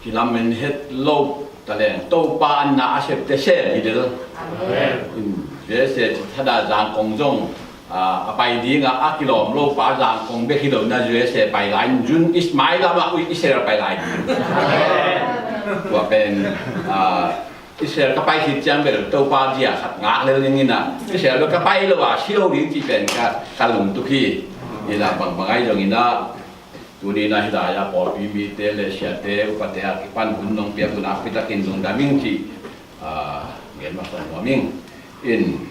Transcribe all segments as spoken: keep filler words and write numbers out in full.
I lamen het lo taleng Topa an na a septe sem hi del. Amen. Tua se ci thadah Zangkong zong a pai dinga a kilawm lo pa Zangkong bek hi lo na, U S A pai lai, Jun Ismail lama ui Israel pai lai. Tua pen Israel ka pai khit ciang bel Topa zia khat ngak lel ding ina, Israel bel ka pai lo a si lo ding ci pen ka, ka lungtup hi. Ina bangbang ai zong ina, tuni ina hih lai-a pawlpi mite le siate upate a kipan hun nong piak un a pitakin lungdam ing ci, a, gen masa nuam ing. In,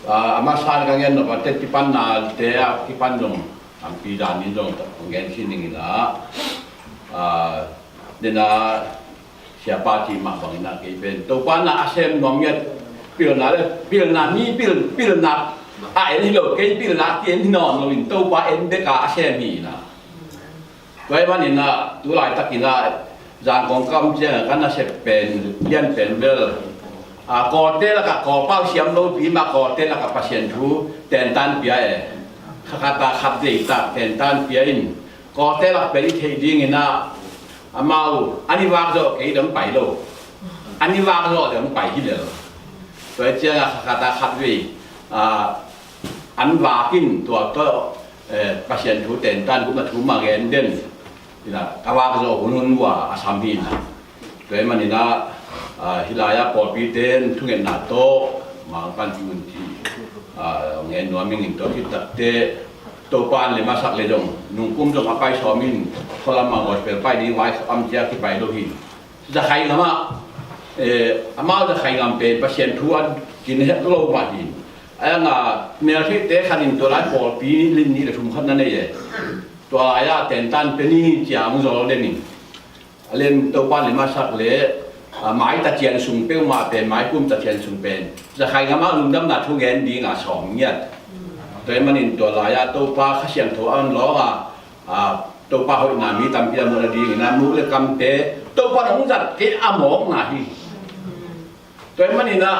a, a masa in ka gen nop a te kipannate a kipan zong tampi danin zong hong gen khin ning ina, a, dena siapa cih mah bangin a kei pen Topa na a sem nuam ngiat, pilna le pilna, mi pil, pilna a en hi lo, kei pilna ki en hi nawn lo in Topa en beka a sem hi ina. Tua ahih manin a tu laitakin a Zangkong ka om ciangin ka nasep pen lian pen bel, a, Kawlte lakah Kawlpau siam lopi mah Kawlte lakah Pasian thu tentan pia e. Kha khat a khat vei tak tentan pia in Kawlte lak pen i theih dingin a, amau an i vak zawh kei dong pai lo. An i vak zawh dong pai hi lel. Tua ciangin a kha khat a khat vei, a, an vak in tua tawh, eh, Pasian thu tentan gupna thu mah gen den. Ina, a vak zawh hun hun uh a a sam hi ina. Tua ahih manin a, a, hih lai-a pawlpite in thungetna tawh mangpan ci un ci, a, ngen nuam ing in tua khit takteh Topa an le masak le zong nungkum zong a pai sawm in khualam ah gospel pai ding vai am cia kipai lo hi. Zakhai ngam ah, eh, amau Zakhai ngam pen Pasian thu a kin het lo mah hi. A yang a meltheihte khat in tua lai pawlpi lim nih le thum khat na nei e. Tua lai-ah tentan pia ni cia hong zawl den in. A lem Topa lem a sak le, a, mai tacian sung peuhmah pen, mai kum tacian sung pen Zakhai ngam ah lungdamna thu gen ding a sawm ngiat. Tua ahih manin tua lai-ah Topa Kha Siangtho a hong lawng a, a, Topa hoihna mi tampi a muh nadingin a muh le kamte Topa hong zat kei a mawkna hi. Tua ahih manin a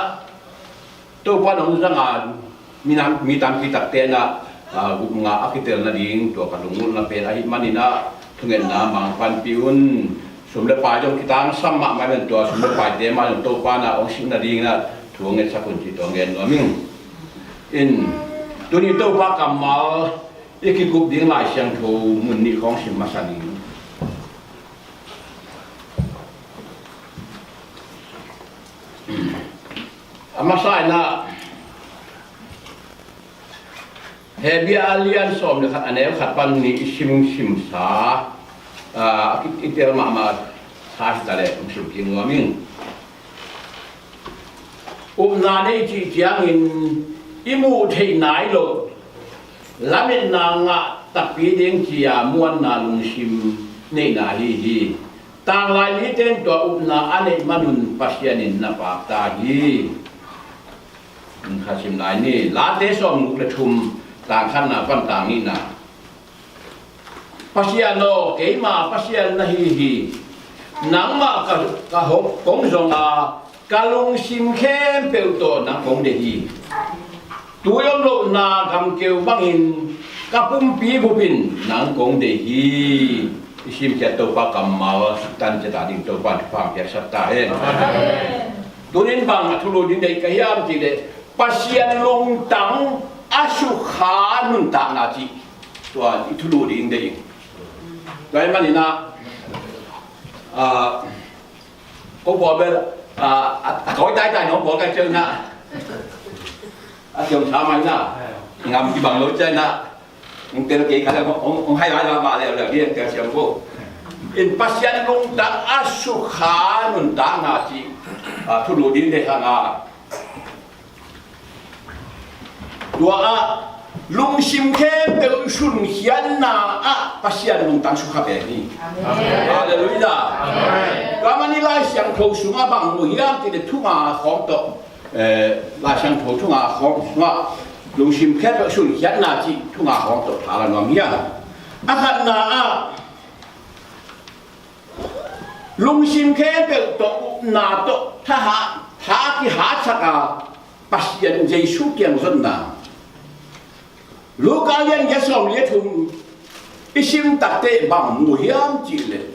Topa nong zanga mi nam, mi tampi takte na, a, gup nga a kitel nading tua ka lungulna pen ahih manin a thungetna mangpanpih un. Sum le pai zong kitangsam mahmah in tua sum le paite mah zong Topa na hong sik nading na thu hong ngetsak un ci tua ngen nuam ing. In tuni Topa kammal i kikup ding Lai Siangtho mun nih khawng sim masa ning. A masa in a Hebru a lian sawm le khat a neu khat pan nih i simsimsa, a, i tel mahmah sa hi ta leh hong sim kik nuam ing. Upna nei cih ciangin i muh theih nai loh lametna ngah takpi ding cia muanna lungsim neihna ahi hi. Tanglai mite in tua upna a neih manun Pasian in na pakta hi. Kha sim lai ni, Late sawmguk le thum, tang khatna pan tang nihna. Pasian aw, keima Pasian na hi hi. Nangmah ka, ka hop kong zong a, ka lungsim khempeuh tawh nang kong deih hi. Tui om lohna gamkeu bangin ka pumpi bup in nang kong deih hi. I simkhiat Topa kammal suktan ciat a ding Topa in thupha piaksak ta hen. Tunin bang a thulu ding deih ka hiam cih leh Pasian lungtang a sukha nuntakna cih tua i thulu ding deih. Tua ahih manin a, a, ko pawl bel, a, a, a tawi taitai nong pawl kai ciang na. A ciang sa mai na. Ngam kibang lo ciang na. Hong tel kei kha le hong, hong hai lai la ma le le ding tel siam ko. In Pasian lungtang a sukha nuntakna cih, a, thulu ding deih hang a. Tua ah lungsim khempeuh sunkhiatna ah Pasian lungtang sukha pen hi. Amen. Halleluiah. Amen. Tua manin Lai Siangtho sungah bang mu hiam cih leh thu nga khawng tawh, eh, Lai Siangtho thu nga khawng sungah lungsim khempeuh sunkhiatna cih thu nga khawng tawh tha la nuam hiam. A khatna ah lungsim khempeuh tawh upna tawh thahat, tha kihatsak a Pasian Jesu kiang zonna. Luka lian giat sawm le thum i sim takteh bang mu hiam cih leh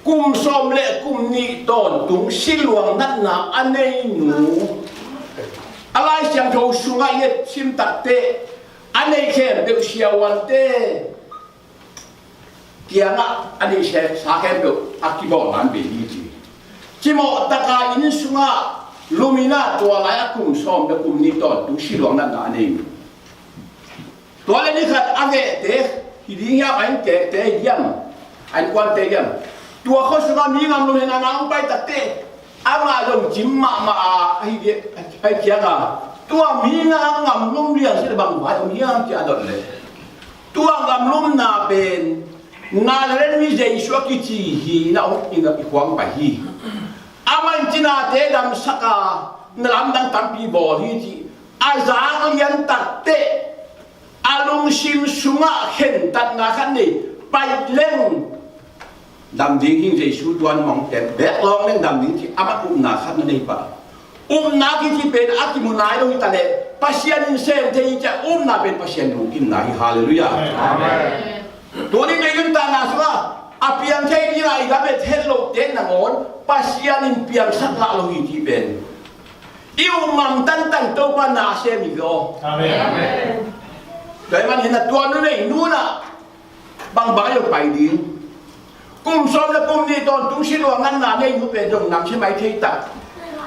Kum sawm le kum nih tawntung siluang natna a nei nu, a Lai Siangtho sungah i et sim takteh, a nei khempeuh siavuante kiangah a neihsa khempeuh a kibawl man bei hi ci. Cimawh taka inn sungah lumin ah tua lai-ah kum sawm le kum nih tawntung siluang natna a nei nu. Tua le ni khat a vehte hi ding hiam, a innkekte hi diam, a innkuante hi diam? Tua khua sungah mi ngamlum hen a na hong pai takteh, amah zong cim mahmah a, ahi ciangin tua mi na ngamlum liang si le bang vai om hiam ci a dot le, tua ngamlumna pen Nazareth mi Jesu a kici hi, na hong i khuang pai hi. Amah in cinate damsak a, na lamdang tampi bawl hi ci. A zak lian takteh, a lungsim sungah khentatna khat nei, pai leng dam ding hi, Jesu tuan mong ten bek lawng leng dam ding ci, amah upna khat na nei pah. Upna kici pen a kimu nai lo hi ta leh, Pasian in sem thei hi ci a, upna pen Pasian lungkimna hi. Halleluiah. Amen. Tuni kei nuntakna sungah a piang thei dingah i gam et het lote nangawn Pasian in piangsak ngah lo hi cih pen i upmang tantan Topa na sem hi ve aw. Amen. Tua ahih manin a tua numei nu in ah bangbang a lo pai ding. Kum sawm le kum nih tawntung siluang natna nei nu pen zong namsia mai thei tak,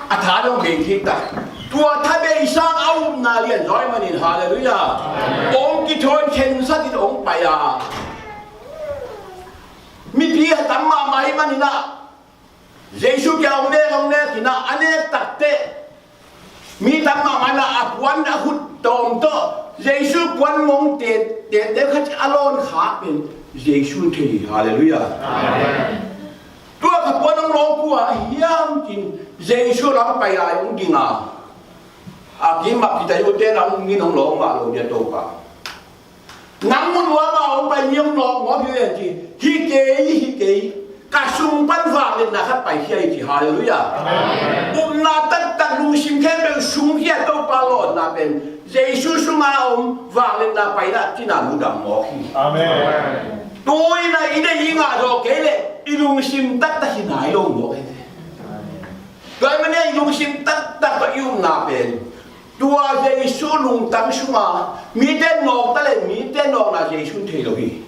a tha zong bei thei tak. Tua tha bei sang a upna lian zaw ahih manin, halleluiah. Hong kithawi khensat in hong pai a, mipi a tam mahmah ahih manin ah Jesu kiang hong nek, hong nek in ah, a nek takteh mi tam mahmah in ah a puan a khut tawm tawh Jesu puan mong tete khat a lawn kha pen Jesu in thei hi. Halleluiah. Amen. Tua ka puan hong lawng kua hiam cin Jesu lam pai lai hong ding a, a kim ah Peter, ute na hong min hong lawng mah lo dia Topa. Nang mu nuam a hong pai ni hong nawk ngawt hi ve ci. Hi kei, hi kei. Ka sung pan vangliatna khat paikhia hi ci. Halleluiah. Amen. Upna taktak lungsim khempeuh sungkhia Topa lawnna pen Jesu sunga om vangliatna paina cina nu dam mawk hi. Amen. Tuina i deih i ngah zawh kei leh i lungsim taktak hi nai lo mawk hi. Tua ahih manin i lungsim taktak tawh i upna pen tua Jesu lungtang sunga mite nawk ta le mite nawkna Jesu in thei lo hi.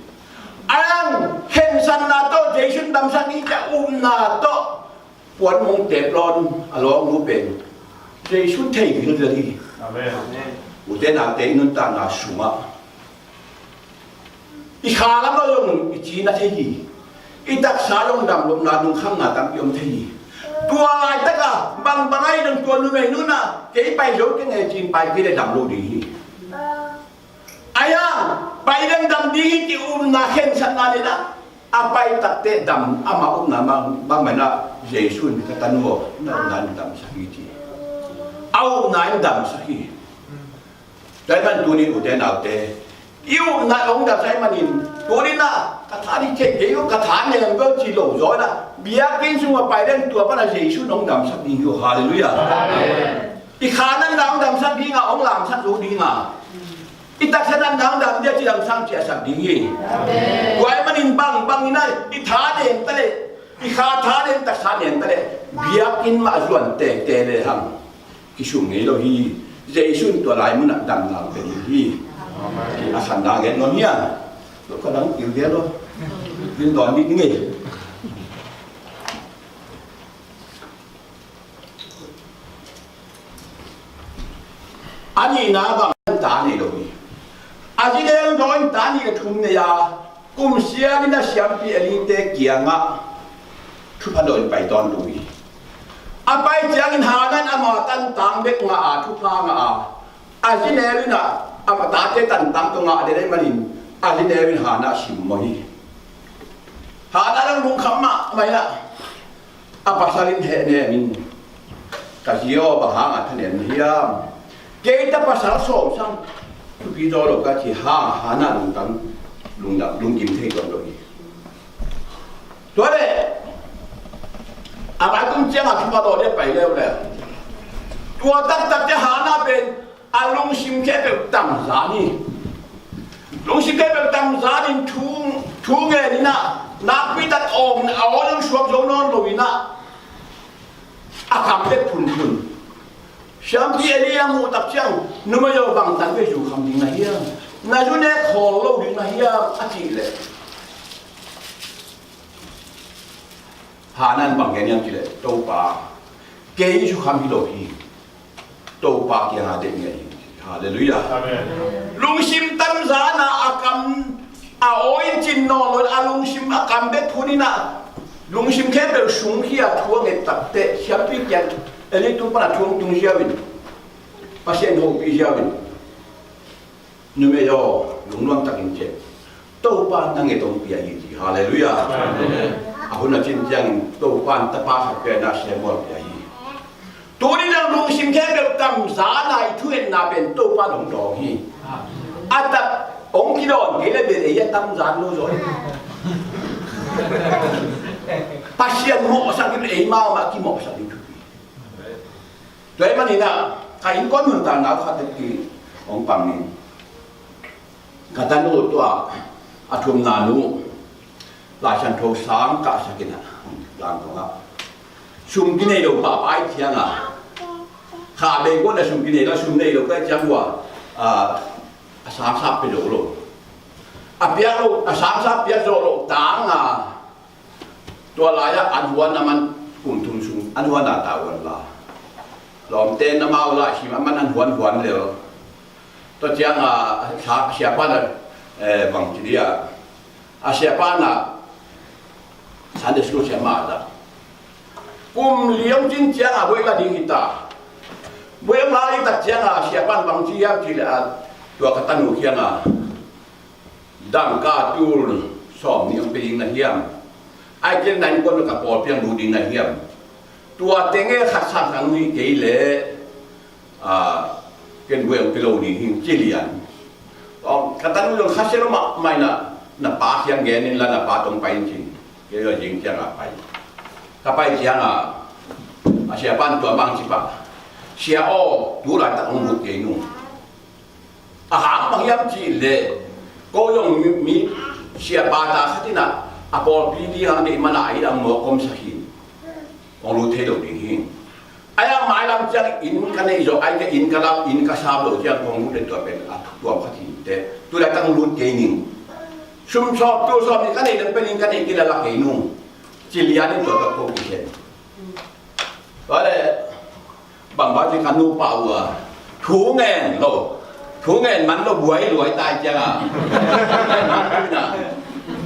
A ang khensatna tawh Jesu in damsak ding ci a upna tawh puan mong tep lawn a lawng nu pen Jesu in thei gilgel hi. Amen. Ute naute i nuntakna sungah i kha lam lo zong i cina thei hi. I taksa zong damlopna, lungkhamna tampi om thei hi. Tua laitakah bangbang ahi zong tua numei nu in ah kei pai zo keng e cin pai kei le dam lo ding hi. Ahi hang pai leng dam ding hi ci upna khensatna nei in ah a pai takteh dam, ama upna bang, bangmah in ah Jesu in ka tanu aw, na upna in damsak hi ci. A upna in damsak hi. Tua ahih manin tuni ute naute, i upna hong damsak ahih manin, tuni in ah ka tha ding thei kei uh, ka tha nem bel ci lo zaw in ah biakinn sung a pai leng tua pan a Jesu in hong damsak ding hi uh. Halleluiah. Amen. I kha natna hong damsak ding a, hong lamsak zo ding a, i taksa natna hong dam ding a ci damsak ciahsak ding hi. Amen. Tua ahih manin bangbang in ah i tha nem ta leh, i kha tha nem, taksa nem ta leh biakinn mah zuan tektek le hang kisum ngei lo hi. Jesu in tua lai munah damna pe ding hi. Amen. A khan dang gen nuam hi a, lo ka dang kil gen lo. Din dawn ding ngei. A nihna bang ta nei lo hi. A zi deng dawn ta nih le thum nei a, kum siangin a siampi Elite kiangah thupha dawh in pai tawntung hi. A pai ciangin Hannah in ama tantang bek ngah a, thupha ngah a, a zi neu in ah ama tate tantang tawh ngah den ahih manin a zi neu in Hannah simmawh hi. Hannah dang lungkham mahmah in ah a pasal in hehnem in, ka zi aw, bang hangin thanem na hiam? Kei ta pasal sawm sang thupi zaw lo ka ci hang Hannah lungtang, lungdam, lungkim thei tuan lo hi. Tua leh a vai kum ciangah thupha dawh ding a pai leuleu. Tua taktak teh Hannah pen a lungsim khempeuh tamzan hi. Lungsim khempeuh tamzan in thu, thu ngen in ah nakpi tak awng, a aw dang suak Ko nawn lo in ah, a kam bek phunphun. Siampi Eli a muh tak ciang, numei aw, bangtan vei zu kham ding na hiam? Na zu nek khawl lo ding na hiam? A cih leh, Hannah in bang gen hiam cih leh, Topa, kei zu kham hi lo hi. Topa kiangah deih ngei hi. Halleluiah. Amen. Lungsim tamzan a, a kam a awi cin nawn lo, a lungsim a kam bek phun in ah, lungsim khempeuh sung hi a, thu a nget tak teh, siampi kiang, Eli tung pan a thu hong tung ziau in, Pasian hopih ziau in, numei aw, lungnuam takin ciah. Topa in na nget hong pia hi, ci. Halleluiah. Amen. A hun a cin ciangin Topa in tapa khat pia in ah, Samuel pia hi. Tuni in ah lungsim khempeuh tamzan a, i thungetna pen Topa in hong dawng hi. A tak hong kidawn kei leh pen ei a tamzan lo zaw hi. Pasian mawhsak in, ei mahmah kimawhsak in thupi. Tua ahih manin ah, ka innkuan nuntakna uh khat teh ki hong pang ning. Ka tanu tua, a thumna nu, Lai Siangtho sang kahsak in ah, Zangkong ah, sum kinei lo pahpah ahih ciangin ah, kha bei guan a sum kinei lo, sum nei lo ka hih ciang ua, a, a sangsa pia zo lo. A piak lo, a sangsa piak zo lo tang a, tua lai-ah an huan a man kum thum sung an huan a ta huan la. Lawmte in amau lai sim a man an huan huan lel. Tua ciang a, a sa-, a siapa in a, eh, bang ci dia. A siapa in a Sunday school siapa a la. Kum li hong cin ciang a buai la ding hi ta. Buai la ding tak ciang a siapa in bang ci hiam cih leh a, tua ka tanu kiangah, dangka tul sawmnih hong pia ding na hiam? Ahih kei leh na innkuan ka pawlpi ah lut ding na hiam? Tua teng e, khat sang sang hi kei leh, a, ken buai hong pia lo ding hi, ci lian. Aw, ka tanu zong khasia lo mahmah in a, na pa kiang gen in la, na pa tawh pai in ci. Kei zong zing ciang a pai. Ka pai ciang a, a siapa in tua bang ci pah. Sia aw, tu laitak hong lut kei nung. A hang bang hiam cih leh, ko zong mi, mi siapa ta khat in a, a pawlpi ding hang deih man a, a it a mawk om sak hi. Kong lut thei lo ding hi. Ai a mailam ciang inn ka neih zawh, ai ka inn ka lau, inn ka sap loh ciang kong lut leh tua pen a thuk tuam khat hi teh. Tu laitak hong lut kei ning. Sum sawm, tul sawm nih ka neih leh pen inn ka neih kei leh la kei nung. Ci lian in tua ka ko kikhen. Tua leh, bangbang ci ka nupa uh a, thu ngen lo, thu ngen man lo, buai luai tai ciang a.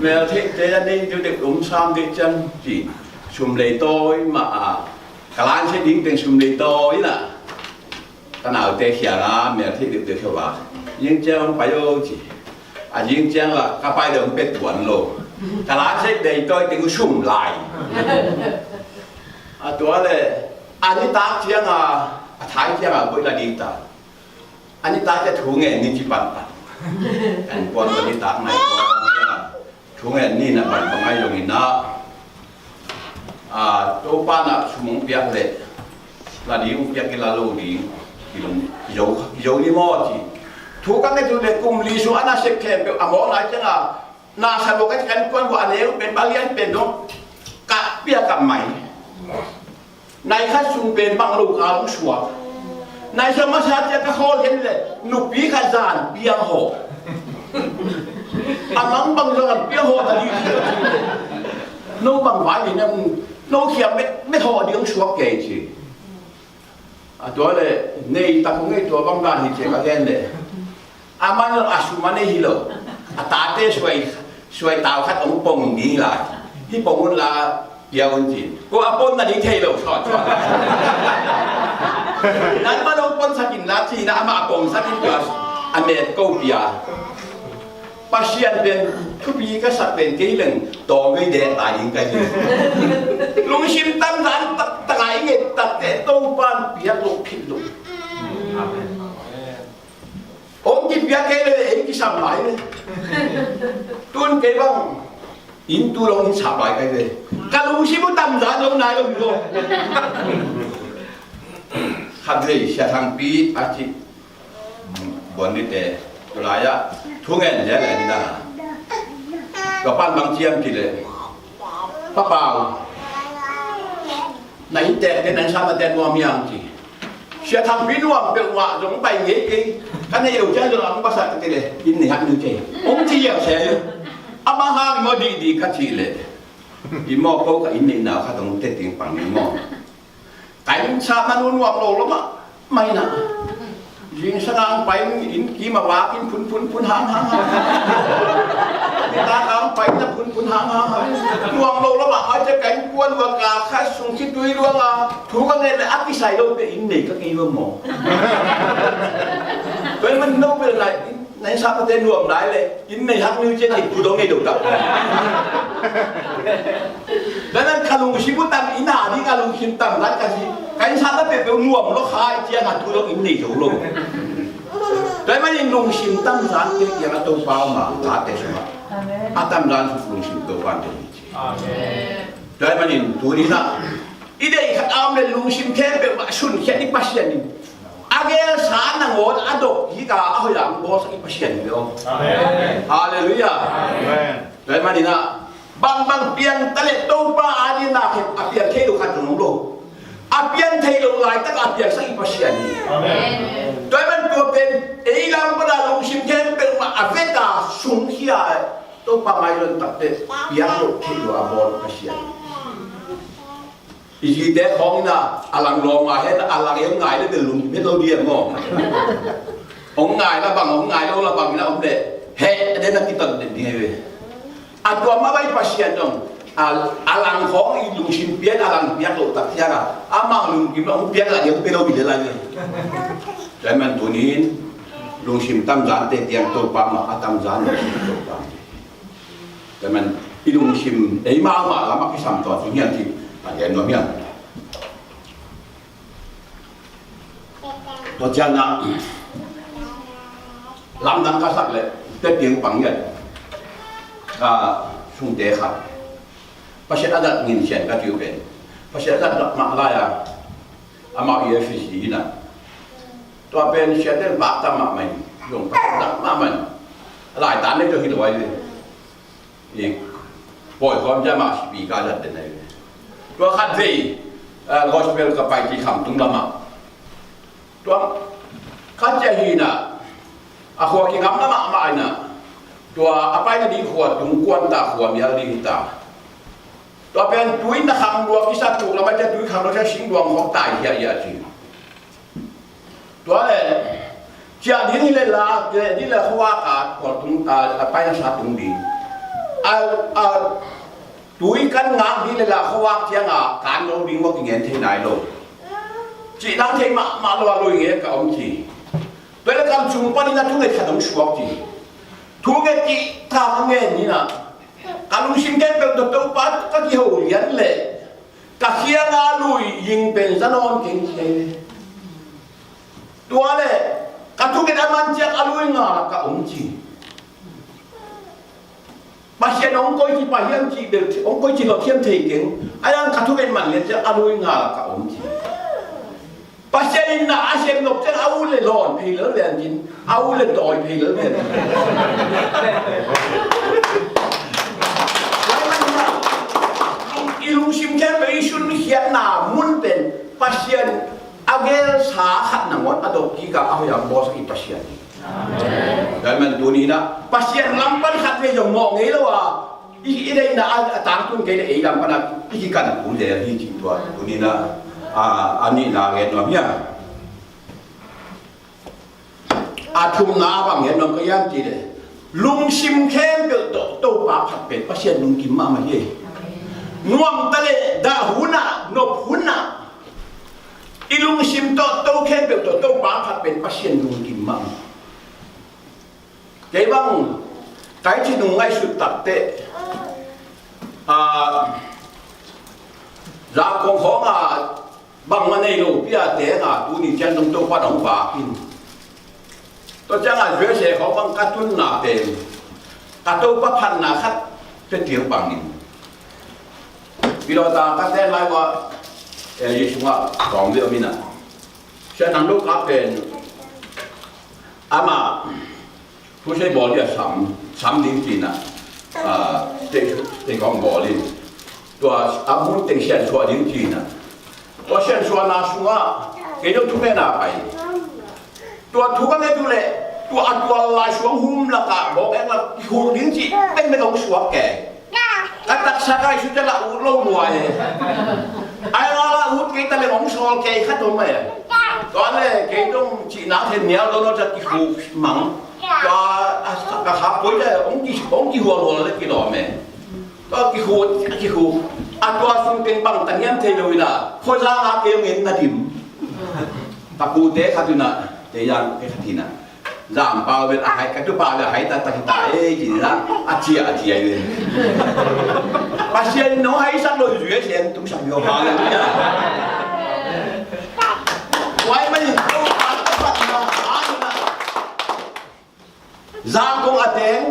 Meltheihte a nei deuh deuh um sam deuh ciang ci, sum lei tawi mah a, ka lan se ding teng sum lei tawi in a. Ka naute khiang a, meltheih deuh deuh khia va. Zing ciang hong pai o ci. A zing ciang la, ka pai deuh hong pia tuan lo. Ka lan se dei tawi teng uh sum lai. A tua leh, a nitak ciang a, a thai ciang a buai la ding ta. A nitak ciang thu ngen ni ci pan pan. Kan puan a nitak nai puan ciang a. Thu ngen ni na bangbang ahi zongin ah, a, Topa in ah sum hong piak leh, la ding hong piak kei la lo ding, ki zo, ki zo ni maw ci. Thu ka nget uh leh kum li sung a nasep khempeuh a mawk lai ciang a, na sa lo ka ci kan kuan uh a neu pen, a lian pen dong, ka piak kap mai. Nai khat sung pen bang lo kal hong suak. Nai sa masa ciang ka khawl hen leh nupi khat zan piang haw. A mang bang zan piang haw ta ding. No bang vai ni nam, no khiam bet, bet haw ding hong suak kei ci. A tua leh nei tak hong ei tua bang dan hi ci ka gen leh. Amah in a sum a nei hi lo. A tate suai, suai tau khat hong pong ding lai. Hih pong un la pia un ci. Ko a pon na ding thei lo sawt sawt. Nangmah hong pon sak in la ci in ah amah a pong sak in tua a met ko pia. Pasian pen thupi ka sak pen kei leng tawm vei dek lai ding ka hi. Lungsim tamzan tak, tak a i nget tak teh Topa'n piak loh khit loh. Amen. Hong kipiak kei leh ei kisam lai ve. Tun kei bang inn tu lo inn sap lai kei ve. Ka lungsim uh tamzan lo nai lo hi lo. Khat vei Sia Thangpi a ci, Buan nite, tu lai-ah thu ngen zel lai ni dang a. Tua pa'n bang ci hiam cih leh, Pa Pau, Na inntekte, na innsatnate nuam hiam ci. Sia Thangpi nuam peuhmah zong pai ngei kei. Ka nei lo ciang zong a hong pasal ka ti leh, inn nei hak ni ci. Hong ci hiam se. Amah hang maw dihdih ka cih leh, i mawk ko ka inn neihna khat hong teh ding pang ni maw. Ka innsatna nuam lo lo mah. Mai na. Zingsang ang pai in kim a vak in phun phun phun hang hang hang. Nitak ang pai in a phun phun hang hang hang. Nuam lo lo mah, ai cia ka innkuan ua ka khat sung khitui luang a thu ka ngen le a kisai lo pia inn nei ka kei lo maw. Tua ahih man no bel lai in. Na innsatnate nuam lai leh inn nei hak ni uh ciang inn tu dong nei deuh tak. Tua ahih man ka lungsim uh tam inn a ding a lungsim tam zan ka si. Ka innsatna peuhpeuh nuam lo kha ahih ciang a tu dong inn nei zo lo. Tua ahih manin lungsim tam zante kiang a Topa om a, tate sungah a tam zan sung lungsim Topa in teh hi ci. Tua ahih manin tuni-in ah i deih khat a om leh lungsim khempeuh mah sunkhiat i Pasian in a gelsa nangawn a dok kik a, a hoih a hong bawlsak i Pasian hi ve aw. Amen. Halleluiah. Amen. Tua ahih manin ah bangbang piang ta leh Topa a ding na khen a piang thei lo khat zong om lo. A piang thei lo laitak a piangsak i Pasian hi. Amen. Tua ahih man tua pen ei lam pan a lungsim khempeuh mah a vek a sungkhia Topa ngaihzon tak teh piang lo thei lo a bawl Pasian hi. I zite khawng in ah a lang lawm a hen a lang ei hong ngai leh bel lungkim het lo ding maw. Hong ngai la bang, hong ngai lo la bang in ah om leh heh den a kiton den ding hi ve. A tua mah bang Pasian zong a, a lang khawng i lungsim pian a lang piak loh tak ciang a, amah lungkim lo hong piak la ding hong pia lo ding lel lai ve. Tua ahih man tuni-in lungsim tam zante kiang Topa mah a tam zan lungsim Topa. Tua ahih man i lungsim ei mahmah lam a kisam tawntung hiam cih a gen nuam hiam. Tua ciang ah lamdang ka sak leh teh piang pang hiam. Ka sungte khat Pasian a zat nginsian ka cih uh pen Pasian a zat mah lai a, amah E F C C hi na. Tua pen siate in bak tam mahmah in, zong Pasian zat mahmah in. A laitan leh tua hi lo ai ve. I pawi khawm ciang mah speaker zat den ahi ve. Tua khat vei, eh, gospel ka pai ci Khamtung lamah. Tua khat ciang hi na, a khua kingam lamah mah hi na. Tua a paina ding khua tung kuan ta, khua mial ding hi ta. Tua pen tui na khang lua kisa tuk lamah ciang tui khang lua ciang sing luang khawng tai hiah hiah ci. Tua leh ciah ding hi leh la, ciah ding leh khuavak a khual tung, a, a paina sa tung ding. A, a, tui kan ngak ding leh la khuavak ciang a kan lo ding maw kingen thei nai lo. Cih nang thei mahmah lo a lui nge ka om ci. Tua leh kam sung panin a thunget khat hong suak ci. Thunget cih ka hong ngen ni na. Ka lungsim khempeuh tawh Topa ka kiho lian leh ka khiang a lui ying pen za nawn keng ci. Tua leh ka thunget a man ciang a lui ngal ah ka om ci. Pasian hong koici pah hiam cih bel hong koici lawh thiam thei keng. A yang ka thunget man lian ciang a lui ngal ah ka om ci. Pasian in na a sem nop ciang a u le lawn phei lel lian cin, a u le tawi phei lel lian cin. I lungsim khempeuh i sunkhiatna mun pen Pasian a gelsa khat nangawn a dok kik a, a hoih a hong bawlsak i Pasian hi. Amen. Tua ahih man tuni-in ah Pasian lam pan khat vei zong mawh ngei lo a, i, i deihna a, a tangtun kei leh ei lam pan a i kikan kul zel hi cih tua tuni-in ah, a, a nihna gen nuam hiam. A thumna a bang gen nuam ka hiam cih leh lungsim khempeuh tawh Topa phat pen Pasian lungkim mahmah hi. Nuam ta leh dah hun ah, nop hun ah, i lungsim tawh to khempeuh tawh Topa phat pen Pasian lungkim mahmah. Kei bang, kai ci nung ngaihsut takteh, a, zakong khawng a bangmah nei lo pi a teng a tuni ciang dong Topa dong vak in. Tua ciang a U S A khawng bang ka tunna pen ka Topa phatna khat pia tiang bangin. Pilawta ka ten lai ua, eh, Jesu a kawm deuh mina. Sia nang lo ka pen ama Crusade bawl ding a sam, sam ding cihna, ah, te, te kong bawl in. Tua a mun teng sian suah ding cihna. Tua siansuahna sungah kei zong thugen a pai. Tua thu ka nget uh leh tua a tual lai suang hum lakah bawk ek lak kikhuk ding cih penpen hong suak kei. Ka taksa kai sute lah ut lo lua e. Ai la la ut kei ta leng hong sawl kei khat om e. Tua le kei zong cihna then nial lo no ta kikhuk mang. Tua a ka khak koi le hong ki hong kihual hual le kilawm e. Tua kikhuk kikhuk a tua sung teng bang ta niam thei lo in a khuazang a kei hong en na dim. Ka pute khat in a kei zang kei khat in a. Zam pau vel a hai ka tu pau vel a hai ta ta kita e ci na a cia a cia vel. Pasian no hai sak lo zui sian tung sak yo haleluya. Wai mai ko a ta pat na a na. Zam kong a teng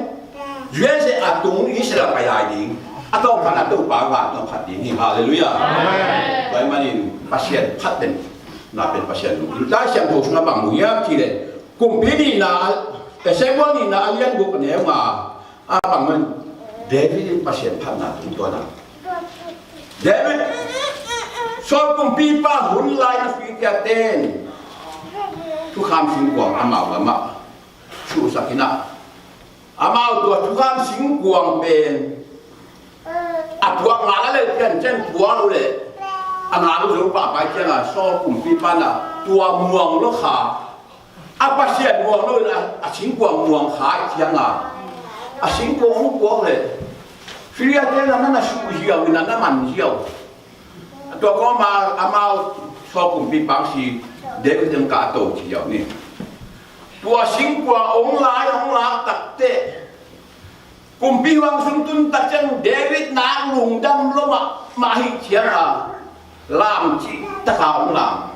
zui se a tung Israel pai ai ding. A to kan a to pa wa to khat ding hi haleluya. Wai manin Pasian phat den na pen Pasian lu. Lai siang to suna bang mu ya ki le. Kumpi nihna, Samuel nihna a lian guk a neu nga, a bang man, David in Pasian phatna tungtuan a. David, Saul kumpipa hun lai na Filistia ten thukham singkuang amau lamah suhsak in a. Amau tua thukham singkuang pen a puak ngal a leh pian cian puak uh leh a ngal uh zo pahpai ciangah Saul kumpipa in a tua muang lo kha a Pasian muang lo in a singkuang muang kha i ciangah a singkuang hong puak leh Filistia te na na suh ziau in a na man ziau. Tua kawma amau Saul kumpipa si David in ka to ci ziau ni. Tua singkuang hong lai hong lak takteh Kumpi huang sung tun tak ciang David nak lungdam lo mah mah hi ciang a lam cih taka hong lam.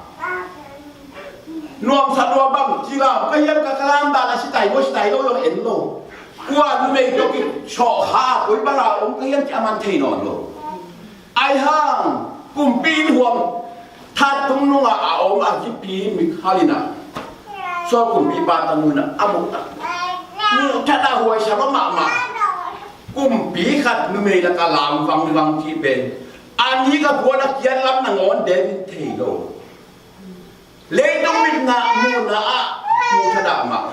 Nuamsa lua bang ci lam ka hiam ka ka lam dan a si tai lo si tai lo lo en lo. Kua numei tawh ki sawh kha koi bang a om ka hiam ci a man thei nawn lo. Ai hang kumpi in huam that tung nungah a om a kipi Mikhal in a Saul kumpipa tang un a a muh tak muh that a huaisa lo mahmah. Kumpi khat numei lak a lam vangvang cih pen a nik a puan a kiat lam nangawn David thei lo. Leitung mitna muhna ah muh that ah mah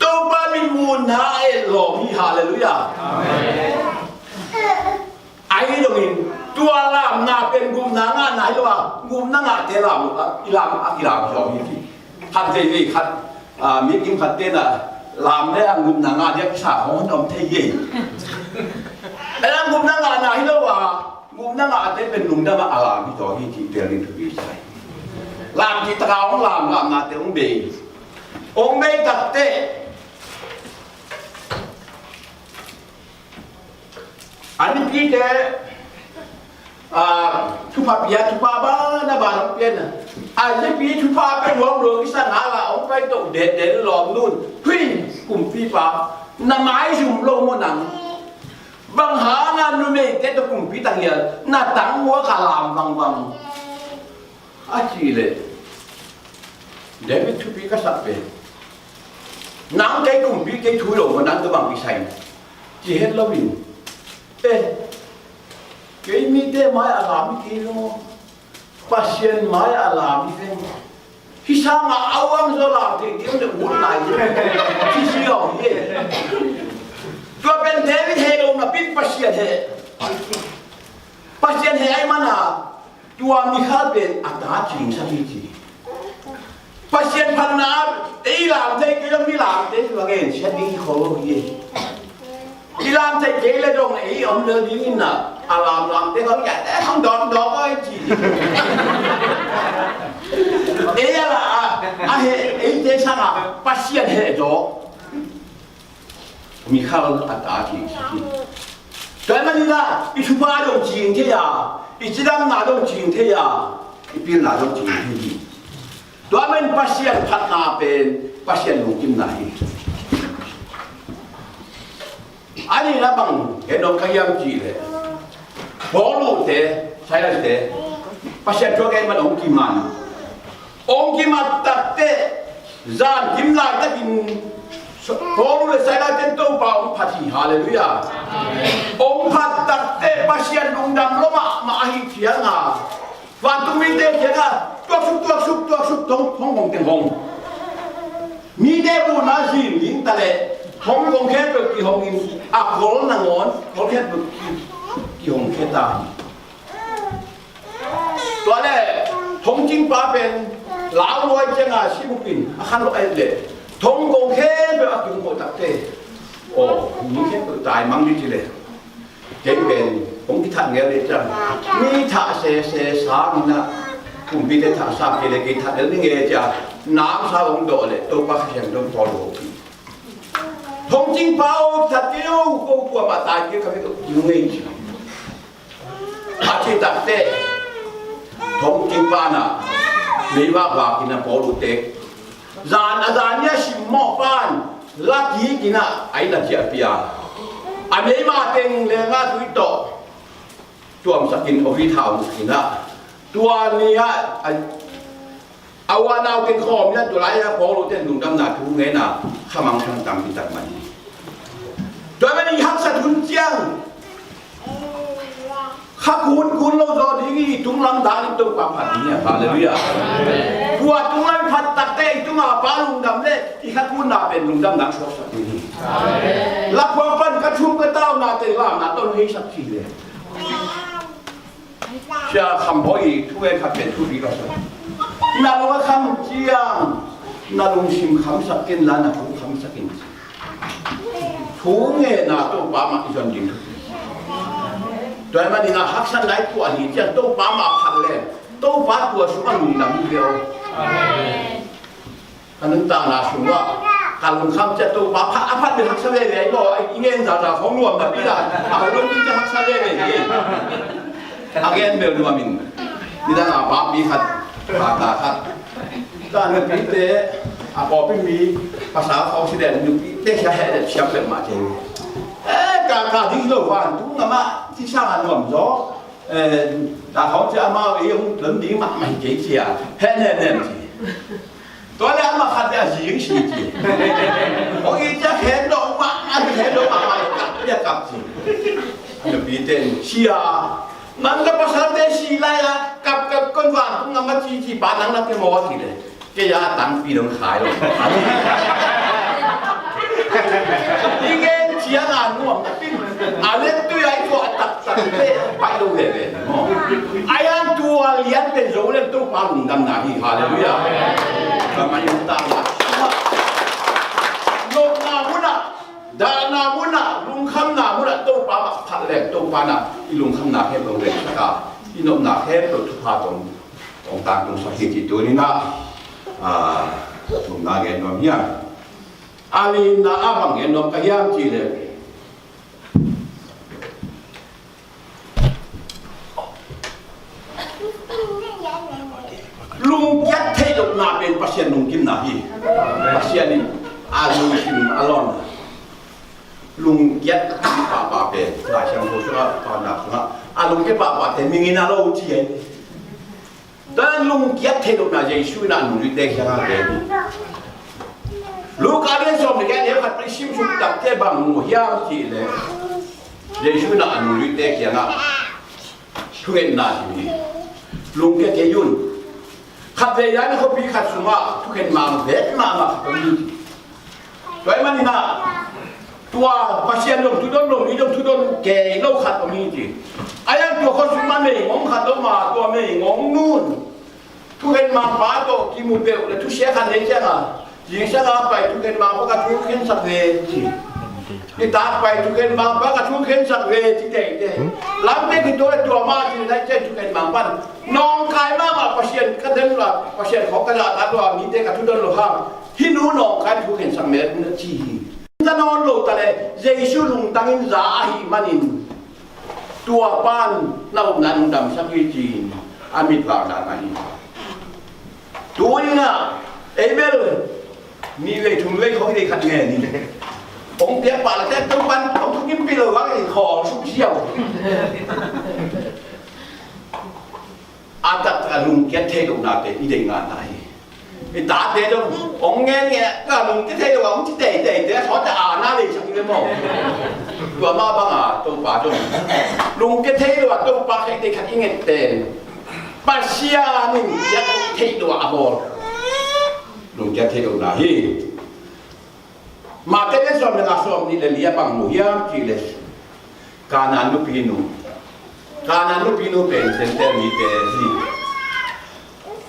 Topa mit muhna ah et lawm hi. Halleluiah. Ahi zongin tua lamna pen gupna ngahna hi lo a, gupna ngahte lam uh a, i lam a kilam zawh hi ci. Khat veivei khat, a, mi kim khat ten a lam le a gupna ngah dia kisa hong om thei hi. Ei a gupna ngahna hi lo a, gupna ngahte pen lungdam a a lam hi zawh hi ci tel ding thupi sai. Lam cih taka hong lam, lamnate hong bei. Hong bei takte A mipite, a, thupha pia, thupha banah ban hong pia na. A mipi thupha pia nuam lo kisa na la hong pai to den den lawm nun. Hui, kumpipa, na maizum lo maw nang? Bang hanga numeite tawh kumpi tang hial, na tang hua ka lam bangbang. A cih leh David thupi ka sak pen nang kei kumpi kei thu lo maw, nang tawh bang kisai ci het loin, eh, kei mite mai a lam hi kei lo, Pasian mai a lam hi ve. Hih sangah a uang zaw lam thei ding le ut lai ci si lo hi. Tua pen David heh lo napi Pasian heh. Pasian heh ahih mana tua Mikhal pen a ta cingsak hi ci. Pasian phatna ei lam thei kei lo, mi lamte hi va gensiat ding hi kho lo hi. I lam thei kei le dong ei om lel ding in a, a lam lamte khong kiate khong dawk dawk aw ci. Ei a la a, a heh eite sangah Pasian heh zaw. Mikhal a ta cingsak hi. Tua ahih manin ah i thupha dong cing thei a, i cidamna dong cing thei a, i pilna dong cing thei hi. Tua ahih manin Pasian phatna pen Pasian lungkimna hi. A nihna bang gen nuam ka hiam cih leh Paul te, Silas te Pasian thu a gen man hong kiman. Hong kimat takteh zan kim laitakin Paul le Silas ten Topa hong phat hi. Halleluiah. Hong phat takteh Pasian lungdam lua mahmah ahih ciangin Vantung mite kiangah tuaksuk, tuaksuk, tuaksuk, thong, thong kong teng hong. Mite buhna zin ding ta leh thong kong khempeuh kihong in, a kol nangawn kol khempeuh ki, kihong khia ta hi. Tua leh thongcingpa pen lauhuai ciangah si bupin a khan lo et leh thong kong khempeuh a kihong khawh takte, aw, mi khempeuh tai mang ding ci leh. Kei pen hong kithat ngel leh ciang mi thah sese sang inah, kumpite thah sa kei leh kei that lel ning e ciang namsa hong dawh leh Topa Kha Siangtho pawl lo. Thongcingpa aw, that kei o, ko kuamah tai kei ka vek o, kihong ei ci. A cih takteh thongcingpa inah meivak vak inah pawl uh tek. Zan a zan ni a simmawh pan la kik inah a inn a ciah pia. A meima teng lengah tui tawh tuamsak in, office hau inah, tua ni-ah a, a uanau teng khawm inah tua lai-ah pawl uh ten lungdamna thu ngen a, khamang sang tampi tak man hi. Tua ahih manin i haksat hun ciang kha kun kun lo zaw ding hi, i tunglam dang in Topa phat ding hi. Halleluiah. Tua tunglam phat takteh i tungah Pa lungdam leh i kha kunna pen lungdamna suaksak ding hi. Lakhuang pan ka thum ka tauna teng lamna tawh hong heisak thei leh. Sia Kham Bawi i thu ngen khat pen thupi ka sa. Na lung a kham ciang na lungsim khamsak in la, na thu khamsak in. Thu ngenna Topa mah i zon ding. Tua ahih manin a haksatna i tuah hi ciang Topa mah phat leng Topa tua sungah lungdam hi ve aw. Ka nuntakna sungah ka lungkham ciang Topa phat, a phat bel haksa veve hi maw. I ngen zaza khong nuam napi-in a, a hong lungdam ciang haksa veve hi. A ngen bel nuam in. Nidang a papi khat, pata khat. Ka nupite, a pawlpi mi, pasal khawng si den, nupite sia heh den siam peuhmah ci. Eh, ka, ka ding lo vantung amah, ci sang a nuam zaw. Eh, ta khawng ci amau ei hong tlon ding mahmah hi kei ci a. Heh nen nen ci. Tua leh amah khat leh a zi hong si ci. Hong it ciang khen dawh mah, a khen dawh mahmah, kap pia kap ci. Nupite in, sia, nang ka pasalte si lai-a kap kap kon vantung a ma ci ci pa nang na pia maw a ci leh, kei a tangpi dong khai lo. I ngen ciang a nuam napi-in a lentui a i tuah taktak te pai lo veve maw. A ian tua lian pen zo leng Topa lungdamna hi. Halleluiah. Ka mai in ta nopna munah, dahna munah, lungkhamna munah Topa mah phat leng Topa na i lungkhamna khempeuh vengsak a, i nopna khempeuh thupha tawh hong tangtungsak hi ci. Tuni-in ah, a thumna gen nuam hiam? A lina ah bang gen nuam ka hiam cih leh, lungkiat theih lohna pen Pasian lungkimna hi. Pasian in a lungkim a lawn lungkiat pahpah pen Lai Siangtho sungah, pahpah sungah a lungkiat pahpahte mingina lo ci hi. Tua lungkiat theih lohna Jesu in a nungzuite kiangah gen hi. Luka lian sawm le giat, neu khat pai sim suk takteh bang mu hiam cih leh, Jesu in a nungzuite kiangah thungetna hi. Lungkia kei un. Khatvei a na khuapi khat sungah thukhen mang vet mahmah khat om hi. Tua ahih manin ah, tua Pasian dong thudon lo, mi dong thudon kei lo khat om hi ci. A ian tua khua sungah meigong khat om a, tua meigong nun thukhen mangpa tawh kimu peuh leh thusia khat nei ciangin, zingsang a pai thukhen mangpa ka thukhensak ve ci. Nitak pai thukhen mangpa ka thukhensak ve ci teitei. Lamte kituak leh tua mah ci nai ciang thukhen mangpa in, nawngkai mahmah Pasian ka den lo a, Pasian khawng ka zahtak lo a, mite ka thudon lo hang, hih nu nawngkai thukhensak met na ci hi. Za nawn lo ta leh Jesu lungtang in za ahih manin tua pan na upna lungdamsak hi ci-in a mit vak dan ahi. Tuni-in ah ei bel nih vei thum vei khawng i deih khat ngen hi. Hong piak pah leh teh Topan hong thukimpih lo vang i khawl suk ziau. A taktak a lungkiat theih lohnate i deih nganna hi. I tate zong hong ngen ngen ka lungkiat theih lo a hong ci teitei te a sawt a ana leisak hi ve maw. Tua mah banga Topa zong lungkiat theih lo a Topa kheite khat i nget pen Pasian in kiat theih lo a bawl. Lungkiat theih lo na hi. Mate le sawm le nga, sawm nih le li ah bang mu hiam cih le, Kanaan nupinu. Kanaan nupinu pen Gentile mite hi.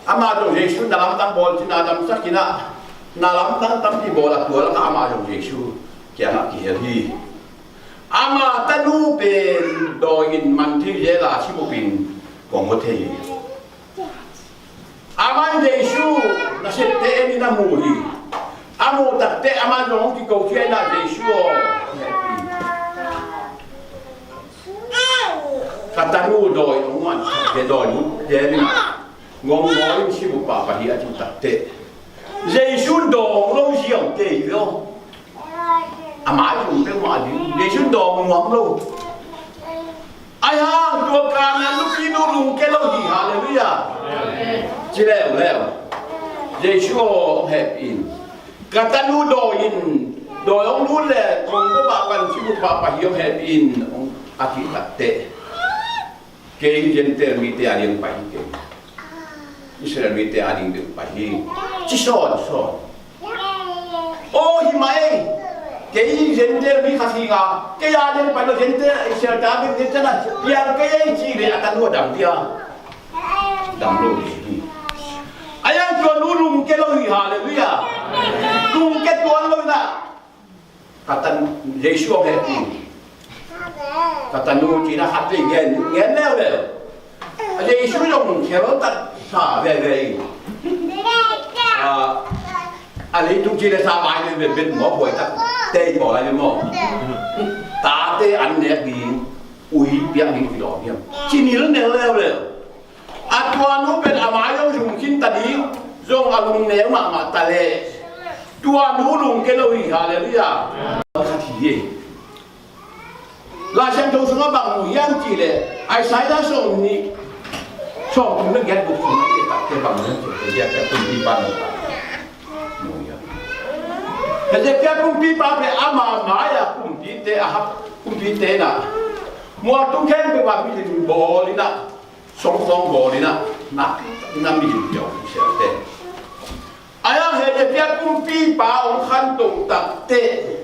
Amah zong Jesu na lamdang bawl cin a damsak in ah, na lamdang tampi bawl a, tua lakah amah zong Jesu kiangah kihel hi. Amah tanu pen dawi in man thei zel a, si bupin kong aw thei hi. Aman Jesu nasepte en in a mu hi. A muh takteh aman zong hong kiko khia in ah, Jesu aw, ka tanu dawi hong man, dawi nu, dawi nu, ngong ngong in si bup pahpah hi, a cih takteh, Jesu dawng lo ziau kei lo. A mai lungte mah ding, Jesu dawng nuam lo. Ahi hang tua Kanaan nupinu lungke lo hi, halleluiah. Ci leuleu, Jesu aw hong hehpih in. Ka tanu dawi in, dawi hong lut le kong bup ah pan si bup pahpah hi, hong hehpih in, a cih takteh, kei Gentile mite a ding pai hi kei. Israel mite a ding bek pai hi. Ci sawnsawn. Aw, hi mah ei. Kei Gentile mi khat hi nga, kei a ding pai lo, Gentile, Israel ta bek Gentile a piang kei ei ci le a tanu a dam dia. Dam lo ding hi. A yang tua nu lungke lo hi, halleluiah. Lungke tuan lo hi na. Ka tan, Jesu hong hehpih in. Ka tanu cina khat vei ngen, ngen leuleu. A Jesu zong khel tak sa veve in. A, a leitung ci le sa vai veve bet maw, buai tak tei pawl lai maw. Tate an nek ding, ui piak ding kilawm hiam. Ci nilnel leuleu. A tua nu pen a mai zong zum khin ta ding, zong a lungneu mahmah ta leh, tua nu lungke lo hi, halleluiah. Khat hi hi. Lai Siangtho sungah bang mu hiam cih leh, Isaiah sawm nih, sawm nih le giat buk sungah i et takteh bang mu hiam cih leh, giat giat kumpipa mu ta. Mu hiam. Hezekiah kumpipa pen ama mai-ah kumpite, Ahab kumpite in ah, mual tung khempeuh ah milim bawl in ah, songkong bawl in ah, na, na milim piau siate. Ahi hang Hezekiah kumpipa hong khantoh takteh,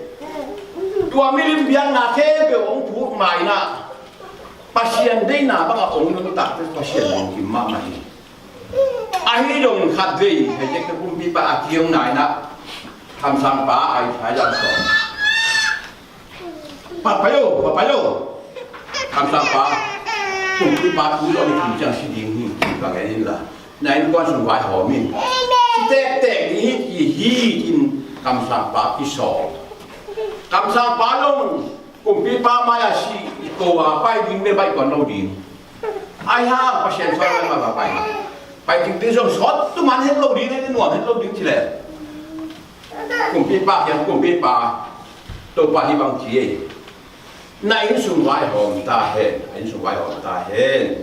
tua milim biakna khempeuh hong phut ma in ah, Pasian deihna bangah hong nung takteh Pasian lungkim mahmah hi. Ahi zong khat vei Hezekiah kumpipa a kiang na in ah, kamsangpa Isaiah sawm. Papayo, papayo. Kamsangpa, kumpipa tu lo ni kum ciang si ding hi, bang en in la. Na innkuan sung vaihawm in. Si tektek ding hi, hi, hi, in kamsangpa kisawl. Kamsangpa zong kumpipa mai-ah si, ko a pai ding, me baih kuan lo ding. Ahi hang Pasian sawt mai ma pai. Pai ding ding zong sawt tu man het lo ding, het nuam het lo ding ci leh. Kumpipa kiang kumpipa, Topa hih bang ci ei. Na inn sung vaihawm ta hen, na inn sung vaihawm ta hen.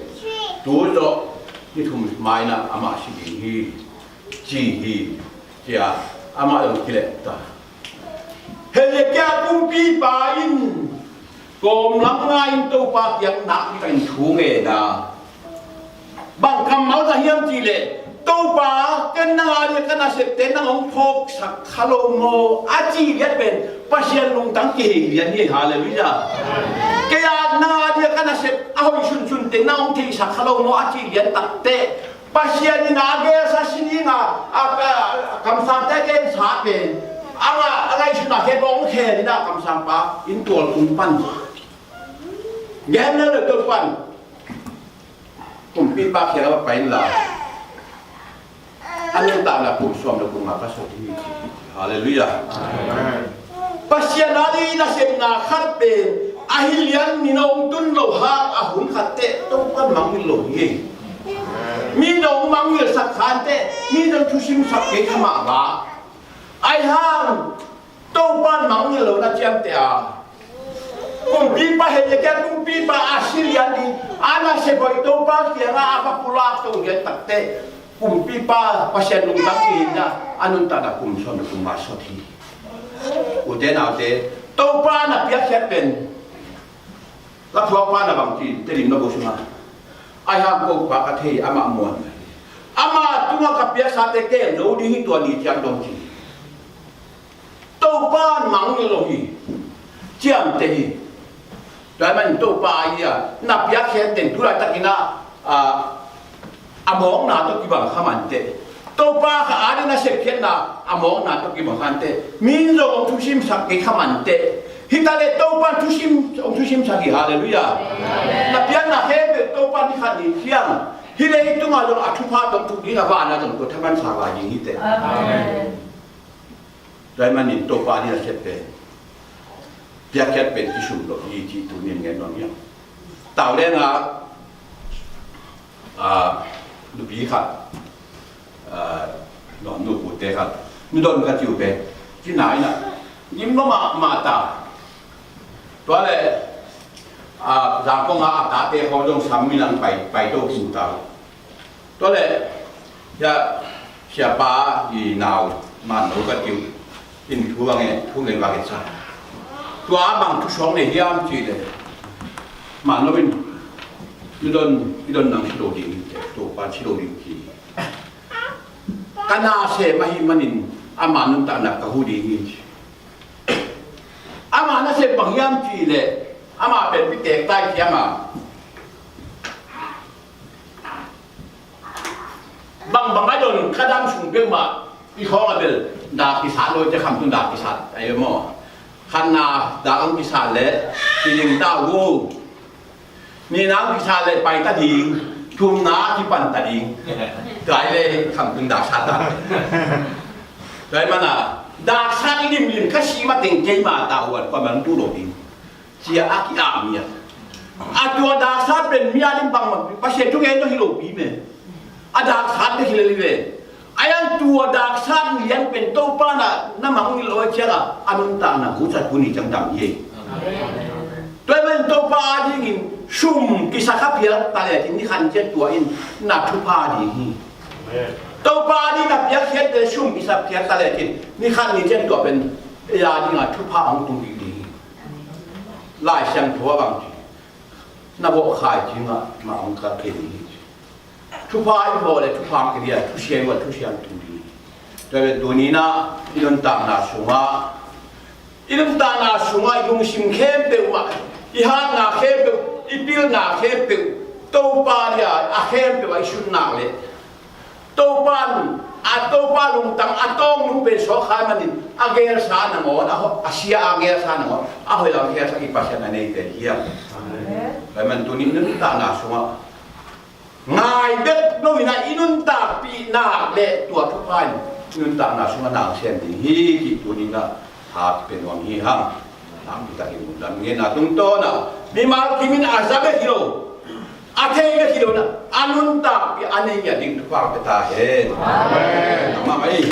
Tu zawh ni thum ma in ah amah si ding hi, ci hi, ci a amah zong kileh ta. Hezekiah kumpipa in kawm lam nga in Topa kiang nakpi takin thu ngen a, bang kammal ka hiam cih leh, Topa, ken nang a ding ka nasepte nang hong phawksak kha lo maw, a cih lian pen Pasian lungtang kihei lian hi, halleluiah. Kei a nang a ding ka nasep a hoih sunsunte nang hong theihsak kha lo maw, a cih lian takteh, Pasian in a gelsa si ding a, a, a, a kamsangte a gensa pen a, a ngaihsutna khempeuh hong khel in ah, kamsangpa inn tualtung pan gen le le to pan. Kumpipa kiang a va pai in la, a nuntakna kum sawm le kum nga ka sawt hi. Halleluiah. Amen. Pasian a ding nasepna khat pen a hi lian ni nong tun lo hang a hun khat teh Topa mangngilh lo hi. Mi nong mangngilhsak khan teh, mi nong thusimsak kei kha mahmah. Ahi hang Topa in mangngilh lo na ciamteh a, kumpipa Hezekiah kumpipa a si lian ding a nasep hoih Topa kiangah a va pulak to lian takteh, kumpipa Pasian lungtang kihei in ah, a nuntakna kum sawm le kum nga sawt hi. Ute naute, Topa na piakkhiat pen, laphuakpa na bang ci, Tedim na bu sungah, Ahi hang Topa ka thei, amah muanna hi. Amah tungah ka piaksate kem zo ding hi, tua ni ciang dong ci. Topa in mangngilh lo hi, ciamteh hi. Tua ahih manin Topa adia na piakkhiat teng tu laitakin ah, a, a mawkna tawh kibang kha mah inteh. Topa kha adia na sepkhiatna a mawkna tawh kibang kha inteh. Min zong hong thusimsak kei kha mah inteh. Hi ta leh Topa in thusim, hong thusimsak hi. Halleluiah. Amen. Na piakna khempeuh Topa in ni khat ni ciang hih leitungah zong a thupha tawh tuk ding a, vanah zong tua thaman sa vai ding hi teh. Amen. Tua ahih manin Topa adia na sep pen, piakkhiat pen kisum lo hi cih tuni in gen nuam hi hang. Tau lenga, a, nupi khat, a, nuam nu pute khat, mi don ka ci uh pen, ci nai na, nim lo mahmah ta. Tua leh, a, Zangkong a a tate khawng zong sam minam pai, pai to kin ta. Tua leh, sia, siapa i nau, Manno ka ci uh in thu bang e, thu ngen bang e sa. Tua bang thu suak nei hiam cih leh, Manno in, i don, i don nang si lo ding, Topa si lo ding ci. Ka na sem ahih manin, ama nuntakna ka huh ding hi ci. Ama nasep bang hiam cih leh, ama pen pitek tai ciang a, bangbang a don ka dam sung peuhmah i khawng a bel dak kisat lo, cia Khamtung dak kisat ahi maw? Khatna dak hong kisat leh kizing ta uh. Nihna hong kisat leh pai ta ding. Thumna kipan ta ding. Tua hi leh Khamtung dak sat ta. Tua ahih manin dak sat i limlim ka sih mateng keima ta uh a, kuaman tu lo ding. Cia a ki-ap mi a. A tua dak sat pen mi a ding bangmah, Pasian thungen zong hi lopi me. A dak sat bek hi lel hi ve. Ahi hang tua dak sat lian pen Topa na, na mangngilh lo ciang a, a nuntakna hutsat hun hi ciang dam hi. Amen. Tua ahih manin Topa adingin sum kisa kha phial ta lecin ni khat ni ciang tua in na thupha ding hi. Amen. Topa adingin na piakkhiat leh sum kisa phial ta lecin ni khat ni ciang tua pen ei adingin thupha hong tung ding hi. Lai Siangtho ah bang ci, na vawh khai cingah mah hong kal kei ding hi. Thupha i vawh leh thupha hong kiriat, thusia i vawh leh thusia hong tung ding hi. Tua leh tuni-in ah i nuntakna sungah, i nuntakna sungah i lungsim khempeuh mah, i hatna khempeuh, i pilna khempeuh, Topa dia a khempeuh ah i sut nak leh Topa in, a Topa lungtang, a tawntung pen suak kha ahih manin, a geelsa nangawn, a ho-, a sia a geelsa nangawn, a hoih a geelsa i Pasian a nei pen hi hang. Amen. Tua ahih manin tuni nuntakna sungah ngai bek lo-in ah i nuntakpih nak leh tua thupha in nuntakna sungah na sem ding hi cih tuni-in ah tha pia nuam hi hang. Tangpi takin lungdam ngen a, tungtawn ah mimal kim in a za bek hi lo, a thei bek hi lo-in ah, a nuntakpih a nei ngiat ding thupha pia ta hen. Amen. Nangmah mah ei.